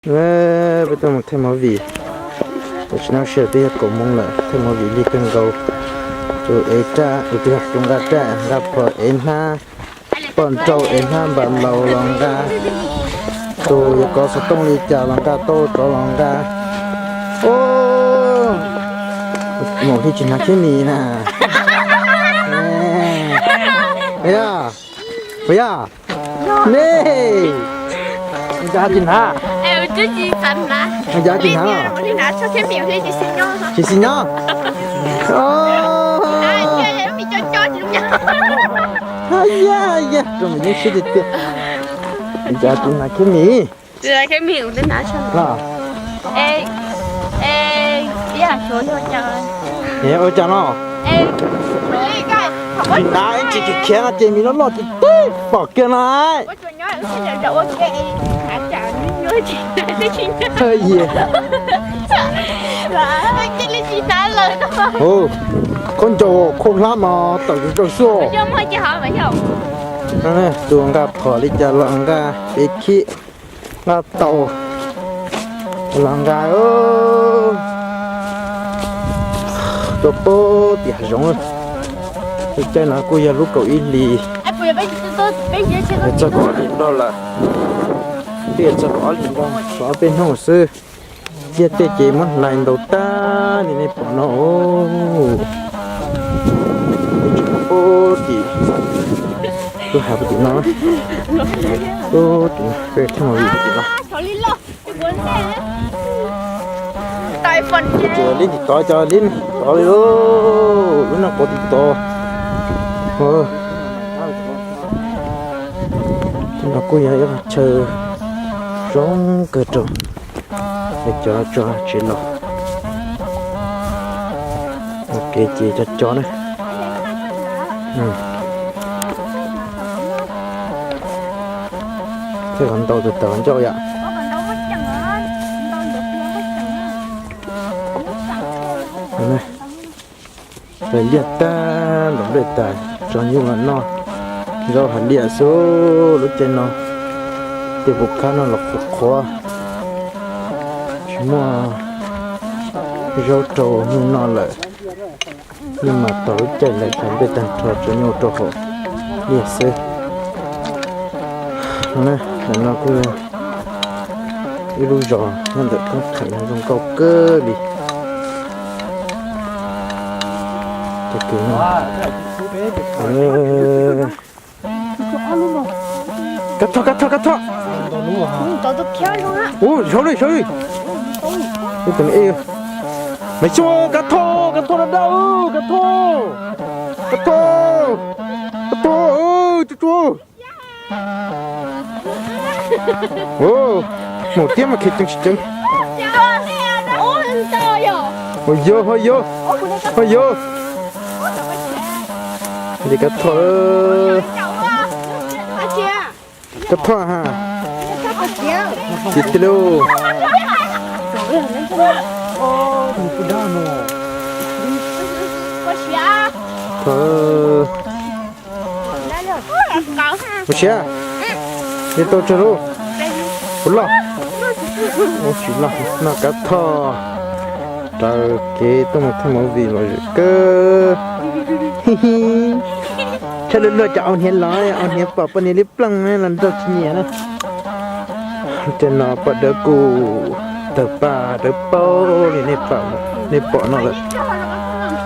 Peb tuaj mus thaij movie, tam sim no sij hawm twb yog kaum moos lawm, thaij movie lig kawg nkaus. Tus ev raj, tus twg yog tus nqa raj, nqa phom ev hnab, poj nrauj ev hnab npam laus los nqa, tus yuav kov xov tooj li cas los nqa, tau rov los nqa. Maum Hli tsis hnav khiab mis na. Puas yog? Nej, cas tsis hnav? Cas tsis hnav? Tsis xis nyob. Ya, rau me yeeb siab tiag tiag. Cas tsis hnav khiab mis? Ua cas no? Tsis hnav, tsis khiav no ces mis loj loj ces tib pom kiag no. Khaub ncaus khaub hlab mas tawm zus rau xwb. Tus nqa phom li cas los nqa, ev khib nqa tau los nqa. Rau pem tim hav zoov, lub caij no kuj yog lub kaum ib hlis, txog kaum ob hlis nroj lawm, twb txog kaum ob hlis nroj, tshuav ob peb hnub xwb. Ciaj tej ces muab hlais ntaus tag li nej pom no. Pem tim, lub hav pem tim no, peb thiaj mus vim tim no. Tsuas li tim tod, cov li tim tod li lauj, lub noj quav tim tod. Tim no kuj yog ib qhov chaw zoo kawg rau cov tso tsev los ua kev ces cov cov na. Thiab qhov ntau tus tawm ncauj yom. Hlais liaj tag, ntaus nplej tas, tso nyuj los noj zaub hav liaj xwb lub caij no. Tej puas khab no los qhuav qhuav, tsis muaj zaub rau nyuj noj lawm. Yeej mas tos lub caij lawm hlais nplej tag nrho tso nyuj rau hauv liaj xwb. Ntawm no kuj yog ib lub zos nyob ntawm Koob Qheem no zoo nkauj kawg li. Kav thoj, kav thoj, kav thoj. Ub, saud li, saud li. Maiv Xyooj, kav thoj, kav thoj dawb dawb, kav thoj, kav thoj, kav thoj, tsuj tsuj. Maum tiab mas khev ceev tsis ceev. Ho yog, ho yog, ho yog. Li kav thoj, kav thoj ha. Tiag tiag lauj. Ua siab, yog tau tsawg lub, puas loj? Ua tsis loj, noj kav thoj, raws kev tuaj mus thaij movie los zem kawg. Tshaj luag luag cov au hniav los, au hniav pom poj niam liab ploog los nrog tsis nyiam na. Tej no poj dawb kuj tawg paj dawb paug li nej pom no lawm.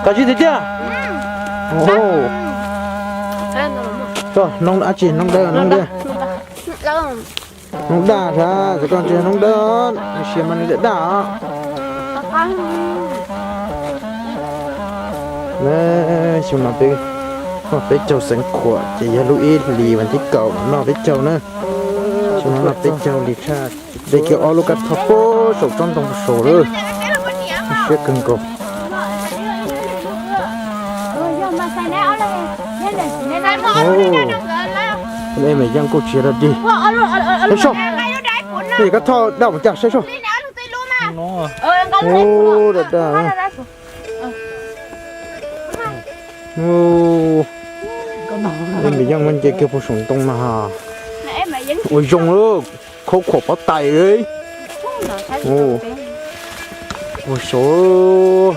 Qab zib tiag tiag. Noob dab tsi, noob dawb, noob dawb. Noob daj sas, txawm koj tsis yog noob dawb, sia mas nws daj daj os. Xyoo no peb, peb caug xeev khuam ces yog lub ib hlis vas thib kaum noj peb caug na. Xyoo no noj peb caug li tshaj. Ces kiag ob lub kab thoj puag saum tsob ntoo saud lawm. Siab kawg nkaus. Ej, me yeej kuj tsis yog dog dig. Saib soj, kab thoj daj mus cas saib soj. Daj daj. Ej, me yeej muab nce kiag puag saum ntoo no ha. Ua zoo lawm, khaub khuam pob tais li. Ua xyov.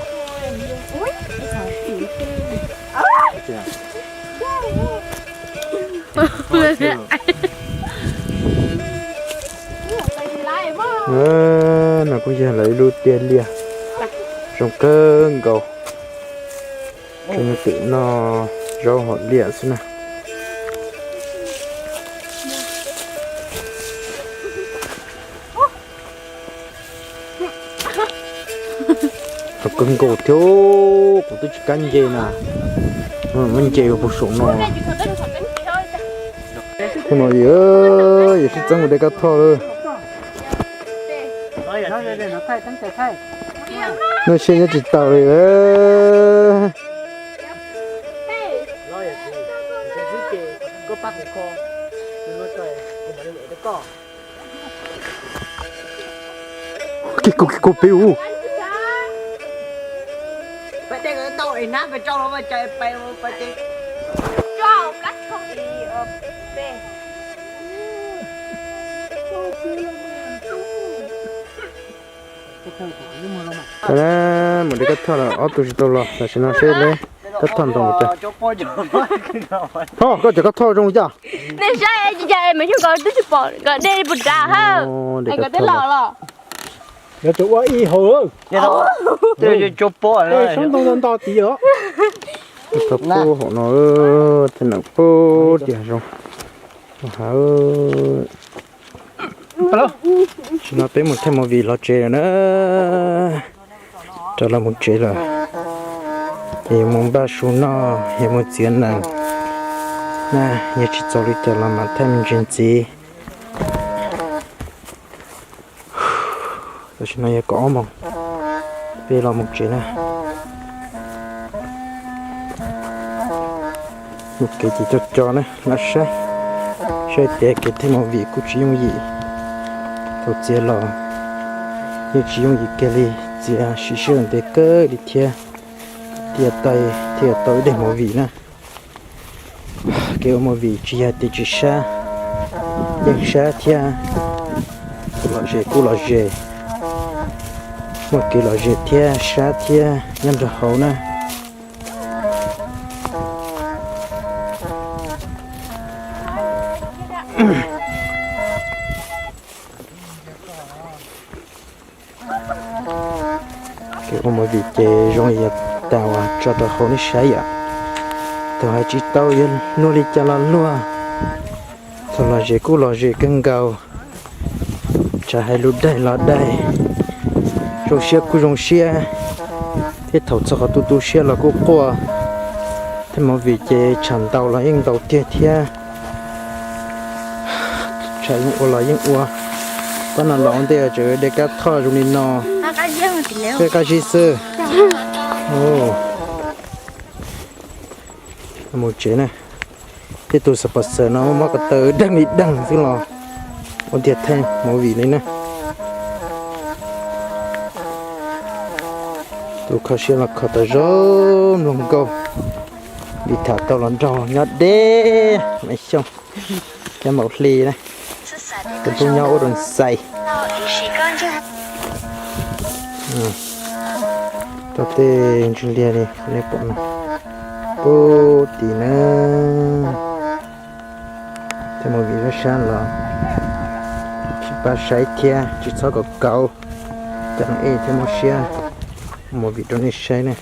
No kuj yog lawv ib lub tiaj liaj zoo kawg nkaus. Tsuas yog twm noj zaub hom liaj xwb na. Kawg nkaus thiab, kuv twb tsis kam nce na. Muab nce puag saum no. Ua no yog sib txeeb mus de kab thoj lawm. Noj siab nyob tsis tau li. Kev kuv kev kuv peb ub. Mus de kab thoj los ob tug tsis tau los, tam sim no seb lawv kab thoj ntoo mus cas. Thoj, koj cov kab thoj zoo li cas? Nej saib, me nyuam nkawd twb tsis pom nkawd de puas dav hab. Nkawd twb los los. Yuav tsum ua ib hauv. Soob ntoo nto tid os. Tau pub hauv no, tej no pub tiag zoo. Tam sim no peb mus thaij movie los tsev lawm na. Rov los mus tsev lawm. Yog mus npaj su noj, yog mus txiav nees na, yog tsis txaus li cas los mam thaij me ntsis ntxiv. Tam sim no yog kaum ob moos, peb los mus tsev na. Mus kev ces co co na, lam saib, saib tias kev thaij movie kuj tsis yooj yim. Thaum txiav los yeej tsis yooj yim kiag li, txiav siv sij hawm ntev kawg li thiab, thiaj tau, thiaj tau ib daim movie na. Kev ua movie tsis yog tias tsis sab, yeej sab thiab, lom zem kuj lom zem, muaj kev lom zem thiab sab thiab nyob nrog hauv na. Kev ua movie ces zoo li tas uas tso rau hauv nej saib yom. Thaum hais tsis tau yog luag li cas los luag, thaum lom zem kuj lom zem kawg nkaus, txawm hais lus daig los daig, zoo siab kuj zoo siab, thiab thaum txog qhov tu tu siab los kuj quaj. Thaij movie ces tsham ntaus los yeej ntaus tiag thiab, tsham yeej ua los yeej ua. Pab no los ua ntej tseem de kab thoj zoo li no, peb qab zib xwb. Mus tsev na. Tej tus sponsor no muab ko taw deeg li deeg xwb los ua tiag thaij movie li na. Tus kho siab los kho tas zog mloog nkauj, vim tham tau los nrog nyob deb Maiv Xyooj thiab Maum Hli na. Tus tub nyob ub rau Xais. Tau tej ntsis liag li nej pom no, pub tim na. Thaij movie sab sab los tsis pab saib thiab tsis txhob kaum kauv, cov no ej thiaj muaj siab ua movie rau nej saib na.